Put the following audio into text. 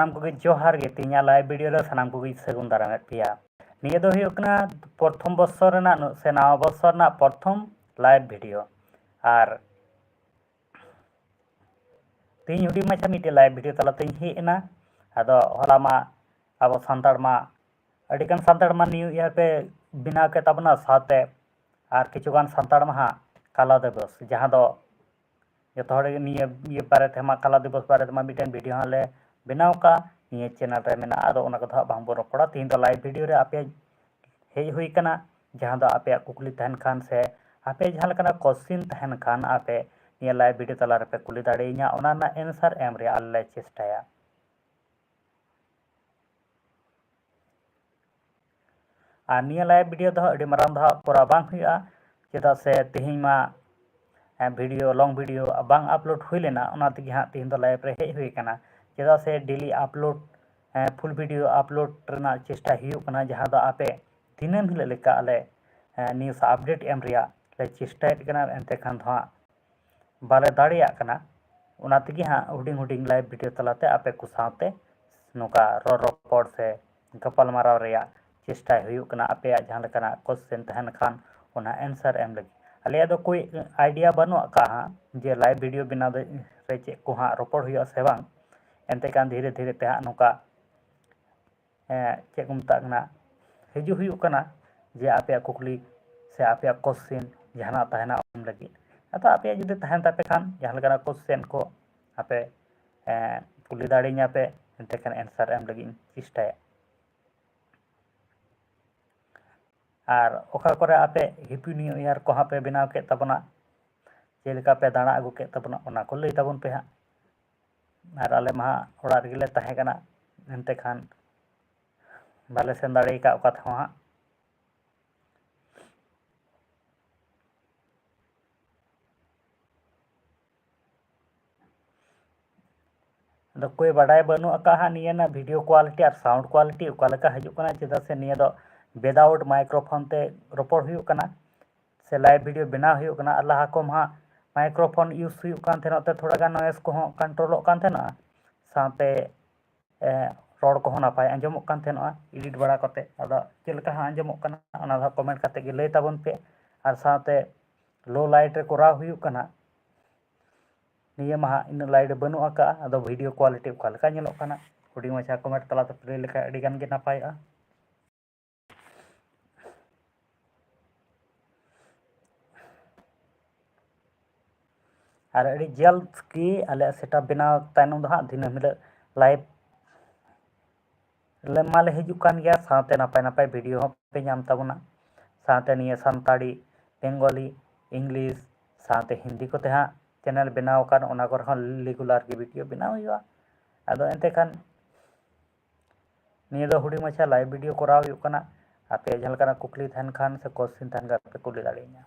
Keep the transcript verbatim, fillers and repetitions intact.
ᱥᱟᱱᱟᱢ ᱠᱚᱜᱮ ᱡᱚᱦᱟᱨ ᱜᱮ᱾ ᱛᱮᱦᱮᱧᱟᱜ live video ᱨᱮ ᱥᱟᱱᱟᱢ ᱠᱚᱜᱮ ᱥᱟᱹᱜᱩᱱ ᱫᱟᱨᱟᱢᱮᱫ ᱯᱮᱭᱟ᱾ ᱱᱤᱭᱟᱹ ᱫᱚ ᱦᱩᱭᱩᱜ ᱠᱟᱱᱟ ᱯᱨᱚᱛᱷᱚᱢ ᱵᱚᱥᱚᱨ ᱨᱮᱱᱟᱜ ᱱᱩ-, ᱥᱮ ᱱᱟᱣᱟ ᱵᱚᱥᱚᱨ ᱨᱮᱱᱟᱜ ᱯᱨᱚᱛᱷᱚᱢ live video᱾ ᱟᱨ ᱛᱮᱦᱮᱧ ᱦᱩᱰᱤᱧ ᱢᱟᱪᱷᱟ ᱢᱤᱫᱴᱮᱡ live video ᱛᱟᱞᱟᱛᱮᱧ ᱦᱮᱡ ᱮᱱᱟ᱾ ᱟᱫᱚ ᱦᱚᱞᱟ ᱢᱟ ᱟᱵᱚ ᱥᱟᱱᱛᱟᱲ ᱢᱟ ᱟᱹᱰᱤᱜᱟᱱ ᱥᱟᱱᱛᱟᱲ ᱢᱟ New Year ᱯᱮ ᱵᱮᱱᱟᱣ ᱠᱮᱫ ᱛᱟᱵᱚᱱᱟ, ᱥᱟᱶᱛᱮ ᱟᱨ ᱠᱤᱪᱷᱩᱜᱟᱱ ᱥᱟᱱᱛᱟᱲ ᱢᱟ ᱦᱟᱸᱜ ᱠᱟᱞᱟ ᱫᱤᱵᱚᱥ, ᱡᱟᱦᱟᱸ ᱫᱚ ᱡᱚᱛᱚ ᱦᱚᱲ ᱜᱮ ᱱᱤᱭᱟᱹ, ᱤᱭᱟᱹ ᱵᱟᱨᱮ ᱛᱮᱢᱟ, ᱠᱟᱞᱟ ᱫᱤᱵᱚᱥ ᱵᱟᱨᱮ ᱛᱮᱢᱟ ᱢᱤᱫᱴᱮᱱ video ᱦᱟᱸᱜ ᱞᱮ ᱵᱮᱱᱟᱣ ᱠᱟᱜᱼᱟ, ᱱᱤᱭᱟᱹ channel ᱨᱮ ᱢᱮᱱᱟᱜᱼᱟ᱾ ᱟᱫᱚ ᱚᱱᱟ ᱠᱚᱫᱚ ᱦᱟᱸᱜ ᱵᱟᱝᱵᱚᱱ ᱨᱚᱯᱚᱲᱟ᱾ ᱛᱮᱦᱮᱧ ᱫᱚ live video ᱨᱮ ᱟᱯᱮ ᱦᱮᱡ ᱦᱩᱭ ᱠᱟᱱᱟ, ᱡᱟᱦᱟᱸ ᱫᱚ ᱟᱯᱮᱭᱟᱜ ᱠᱩᱠᱞᱤ ᱛᱟᱦᱮᱱ ᱠᱷᱟᱱ ᱥᱮ ᱟᱯᱮ ᱡᱟᱦᱟᱸ ᱞᱮᱠᱟᱱᱟᱜ question ᱛᱟᱦᱮᱱ ᱠᱷᱟᱱ, ᱟᱯᱮ ᱱᱤᱭᱟᱹ live video ᱛᱟᱞᱟ ᱨᱮᱯᱮ ᱠᱩᱞᱤ ᱫᱟᱲᱮᱭᱟᱹᱧᱟ, ᱚᱱᱟ ᱨᱮᱱᱟᱜ answer ᱮᱢ ᱨᱮᱭᱟᱜ ᱟᱞᱮ ᱞᱮ ᱪᱮᱥᱴᱟᱭᱟ᱾ ᱟᱨ ᱱᱤᱭᱟᱹ live video ᱫᱚ ᱦᱟᱸᱜ ᱟᱹᱰᱤ ᱢᱟᱨᱟᱝ ᱫᱚ ᱦᱟᱸᱜ ᱠᱚᱨᱟᱣ ᱵᱟᱝ ᱦᱩᱭᱩᱜᱼᱟ, ᱪᱮᱫᱟᱜ ᱥᱮ ᱛᱮᱦᱮᱧ ᱢᱟ, ᱮ, video, long video ᱵᱟᱝ upload ᱦᱩᱭ ᱞᱮᱱᱟ, ᱚᱱᱟ ᱛᱮᱜᱮ ᱦᱟᱸᱜ ᱛᱮᱦᱮᱧ ᱫᱚ live ᱨᱮ ᱦᱮᱡ ᱦᱩᱭ ᱟᱠᱟᱱᱟ᱾ ᱪᱮᱫᱟᱜ ᱥᱮ daily upload, ᱮ, full video upload ᱨᱮᱱᱟᱜ ᱪᱮᱥᱴᱟ ᱦᱩᱭᱩᱜ ᱠᱟᱱᱟ, ᱡᱟᱦᱟᱸ ᱫᱚ ᱟᱯᱮ ᱫᱤᱱᱟᱹᱢ ᱦᱤᱞᱳᱜ ᱞᱮᱠᱟ ᱟᱞᱮ, ᱮ, news update ᱮᱢ ᱨᱮᱭᱟᱜ ᱞᱮ ᱪᱮᱥᱴᱟᱭᱮᱫ ᱠᱟᱱᱟ᱾ ᱮᱱᱛᱮ ᱠᱷᱟᱱ ᱫᱚ ᱦᱟᱸᱜ ᱵᱟᱞᱮ ᱫᱟᱲᱮᱭᱟᱜ ᱠᱟᱱᱟ᱾ ᱚᱱᱟ ᱛᱮᱜᱮ ᱦᱟᱸᱜ ᱦᱩᱰᱤᱧ ᱦᱩᱰᱤᱧ live video ᱛᱟᱞᱟᱛᱮ ᱟᱯᱮ ᱠᱚ ᱥᱟᱶᱛᱮ ᱱᱚᱝᱠᱟ ᱨᱚᱲ ᱨᱚᱯᱚᱲ ᱥᱮ ᱜᱟᱯᱟᱞᱢᱟᱨᱟᱣ ᱨᱮᱭᱟᱜ ᱪᱮᱥᱴᱟᱭ ᱦᱩᱭᱩᱜ ᱠᱟᱱᱟ, ᱟᱯᱮᱭᱟᱜ ᱡᱟᱦᱟᱸ ᱞᱮᱠᱟᱱᱟᱜ question ᱛᱟᱦᱮᱱ ᱠᱷᱟᱱ ᱚᱱᱟ answer ᱮᱢ ᱞᱟᱹᱜᱤᱫ᱾ ᱟᱞᱮᱭᱟᱜ ᱫᱚ ᱠᱳᱭ idea ᱵᱟᱹᱱᱩᱜ ᱟᱠᱟᱫᱼᱟ ᱦᱟᱸᱜ ᱡᱮ live video ᱵᱮᱱᱟᱣ ᱫᱚ ᱨᱮ ᱪᱮᱫ ᱠᱚ ᱦᱟᱸᱜ ᱨᱚᱯᱚᱲ ᱦᱩᱭᱩᱜᱼᱟ ᱥᱮ ᱵᱟᱝ᱾ ᱮᱱᱛᱮ ᱠᱷᱟᱱ ᱫᱷᱤᱨᱮ ᱫᱷᱤᱨᱮ ᱛᱮ ᱦᱟᱸᱜ ᱱᱚᱝᱠᱟ ᱮᱸ, ᱪᱮᱫ ᱠᱚ ᱢᱮᱛᱟᱜ ᱠᱟᱱᱟ, ᱦᱤᱡᱩᱜ ᱦᱩᱭᱩᱜ ᱠᱟᱱᱟ ᱡᱮ ᱟᱯᱮᱭᱟᱜ ᱠᱩᱠᱞᱤ ᱥᱮ ᱟᱯᱮᱭᱟᱜ question ᱡᱟᱦᱟᱱᱟᱜ ᱛᱟᱦᱮᱱᱟ ᱚᱱᱟ ᱞᱟᱹᱜᱤᱫ᱾ ᱟᱫᱚ ᱟᱯᱮᱭᱟᱜ ᱡᱩᱫᱤ ᱛᱟᱦᱮᱱ ᱛᱟᱯᱮ ᱠᱷᱟᱱ ᱡᱟᱦᱟᱸ ᱞᱮᱠᱟᱱᱟᱜ question ᱠᱚ ᱟᱯᱮ, ᱮᱸ, ᱠᱩᱞᱤ ᱫᱟᱲᱮᱭᱟᱹᱧᱟ ᱯᱮ, ᱮᱱᱛᱮ ᱠᱷᱟᱱ answer ᱮᱢ ᱞᱟᱹᱜᱤᱫ ᱤᱧ ᱪᱮᱥᱴᱟᱭᱟ᱾ ᱟᱨ ᱚᱠᱟ ᱠᱚᱨᱮ ᱟᱯᱮ Happy New Year ᱠᱚ ᱦᱟᱸᱜ ᱯᱮ ᱵᱮᱱᱟᱣ ᱠᱮᱫ ᱛᱟᱵᱚᱱᱟ, ᱪᱮᱫ ᱞᱮᱠᱟ ᱯᱮ ᱫᱟᱬᱟ ᱟᱹᱜᱩ ᱠᱮᱫ ᱛᱟᱵᱚᱱᱟ, ᱚᱱᱟ ᱠᱚ ᱞᱟᱹᱭ ᱛᱟᱵᱚᱱ ᱯᱮ ᱦᱟᱸᱜ᱾ ᱟᱨ ᱟᱞᱮ ᱢᱟ ᱦᱟᱸᱜ ᱚᱲᱟᱜ ᱨᱮᱜᱮ ᱞᱮ ᱛᱟᱦᱮᱸ ᱠᱟᱱᱟ, ᱮᱱᱛᱮ ᱠᱷᱟᱱ ᱵᱟᱞᱮ ᱥᱮᱱ ᱫᱟᱲᱮ ᱟᱠᱟᱫ ᱚᱠᱟ ᱛᱮᱦᱚᱸ ᱦᱟᱸᱜ᱾ ᱟᱫᱚ ᱚᱠᱚᱭ ᱵᱟᱰᱟᱭ ᱵᱟᱹᱱᱩᱜ ᱟᱠᱟᱫ ᱦᱟᱸᱜ ᱱᱤᱭᱟᱹ ᱨᱮᱱᱟᱜ video quality ᱟᱨ sound quality ᱚᱠᱟ ᱞᱮᱠᱟ ᱦᱤᱡᱩᱜ ᱠᱟᱱᱟ, ᱪᱮᱫᱟᱜ ᱥᱮ ᱱᱤᱭᱟᱹ ᱫᱚ without microphone ᱛᱮ ᱨᱚᱯᱚᱲ ᱦᱩᱭᱩᱜ ᱠᱟᱱᱟ ᱥᱮ live video ᱵᱮᱱᱟᱣ ᱦᱩᱭᱩᱜ ᱠᱟᱱᱟ᱾ ᱟᱨ ᱞᱟᱦᱟ ᱠᱚᱢᱟ ᱦᱟᱸᱜ microphone use ᱦᱩᱭᱩᱜ ᱠᱟᱱ ᱛᱟᱦᱮᱱᱟ, ᱛᱮ ᱛᱷᱚᱲᱟ ᱜᱟᱱ noise ᱠᱚᱦᱚᱸ controlᱚᱜ ᱠᱟᱱ ᱛᱟᱦᱮᱱᱟ, ᱥᱟᱶᱛᱮ ᱨᱚᱲ ᱠᱚᱦᱚᱸ ᱱᱟᱯᱟᱭ ᱟᱸᱡᱚᱢᱚᱜ ᱠᱟᱱ ᱛᱟᱦᱮᱱᱚᱜᱼᱟ ᱮᱰᱤᱴ ᱵᱟᱲᱟ ᱠᱟᱛᱮ᱾ ᱟᱫᱚ ᱪᱮᱫ ᱞᱮᱠᱟ ᱦᱟᱸᱜ ᱟᱸᱡᱚᱢᱚᱜ ᱠᱟᱱᱟ, ᱚᱱᱟ ᱫᱚ ᱠᱚᱢᱮᱱᱴ ᱠᱟᱛᱮ ᱜᱮ ᱞᱟᱹᱭ ᱛᱟᱵᱚᱱ ᱯᱮ᱾ ᱟᱨ ᱥᱟᱶᱛᱮ ᱞᱳ ᱞᱟᱭᱤᱴ ᱨᱮ ᱠᱚᱨᱟᱣ ᱦᱩᱭᱩᱜ ᱠᱟᱱᱟ, ᱱᱤᱭᱟᱹ ᱢᱟ ᱦᱟᱸᱜ ᱤᱱᱟᱹᱜ ᱞᱟᱭᱤᱴ ᱵᱟᱹᱱᱩᱜ ᱟᱠᱟᱫᱼᱟ᱾ ᱟᱫᱚ ᱵᱷᱤᱰᱤᱭᱳ ᱠᱳᱣᱟᱞᱤᱴᱤ ᱚᱠᱟ ᱞᱮᱠᱟ ᱧᱮᱞᱚᱜ ᱠᱟᱱᱟ, ᱦᱩᱰᱤᱧ ᱢᱟᱪᱷᱟ ᱠᱚᱢᱮᱱᱴ ᱛᱟᱞᱟᱛᱮ ᱯᱮ ᱞᱟᱹᱭ ᱞᱮᱠᱷᱟᱱ ᱟᱹᱰᱤ ᱜᱟᱱ ᱜᱮ ᱱᱟᱯᱟᱭᱚᱜᱼᱟ᱾ ᱟᱨ ᱟᱹᱰᱤ ᱡᱚᱞᱫ ᱜᱮ ᱟᱞᱮᱭᱟᱜ ᱥᱮᱴᱟᱯ ᱵᱮᱱᱟᱣ ᱛᱟᱭᱱᱚᱢ ᱫᱚ ᱦᱟᱸᱜ ᱫᱤᱱᱟᱹᱢ ᱦᱤᱞᱳᱜ ᱞᱟᱭᱤᱵᱷ ᱞᱮ ᱢᱟᱞᱮ ᱦᱤᱡᱩᱜ ᱠᱟᱱ ᱜᱮᱭᱟ, ᱥᱟᱶᱛᱮ ᱱᱟᱯᱟᱭ ᱱᱟᱯᱟᱭ ᱵᱷᱤᱰᱤᱭᱳ ᱦᱚᱸ ᱯᱮ ᱧᱟᱢ ᱛᱟᱵᱚᱱᱟ᱾ ᱥᱟᱶᱛᱮ ᱱᱤᱭᱟᱹ ᱥᱟᱱᱛᱟᱲᱤ, ᱵᱮᱝᱜᱚᱞᱤ, ᱤᱝᱞᱤᱥ, ᱥᱟᱶᱛᱮ ᱦᱤᱱᱫᱤ ᱠᱚᱛᱮ ᱦᱟᱸᱜ ᱪᱮᱱᱮᱞ ᱵᱮᱱᱟᱣ ᱟᱠᱟᱱ, ᱚᱱᱟ ᱠᱚᱨᱮ ᱦᱚᱸ ᱨᱮᱜᱩᱞᱟᱨ ᱜᱮ ᱵᱷᱤᱰᱤᱭᱳ ᱵᱮᱱᱟᱣ ᱦᱩᱭᱩᱜᱼᱟ᱾ ᱟᱫᱚ ᱮᱱᱛᱮ ᱠᱷᱟᱱ ᱱᱤᱭᱟᱹ ᱫᱚ ᱦᱩᱰᱤᱧ ᱢᱟᱪᱷᱟ ᱞᱟᱭᱤᱵᱷ ᱵᱷᱤᱰᱤᱭᱳ ᱠᱚᱨᱟᱣ ᱦᱩᱭᱩᱜ ᱠᱟᱱᱟ᱾ ᱟᱯᱮᱭᱟᱜ ᱡᱟᱦᱟᱸ ᱞᱮᱠᱟᱱᱟᱜ ᱠᱩᱠᱞᱤ ᱛᱟᱦᱮᱱ ᱠᱷᱟᱱ ᱥᱮ ᱠᱚᱥᱪᱮᱱ ᱛᱟᱦᱮᱱ ᱠᱷᱟᱱ ᱯᱮ ᱠᱩᱞᱤ ᱫᱟᱲᱮᱭᱟᱹᱧᱟ᱾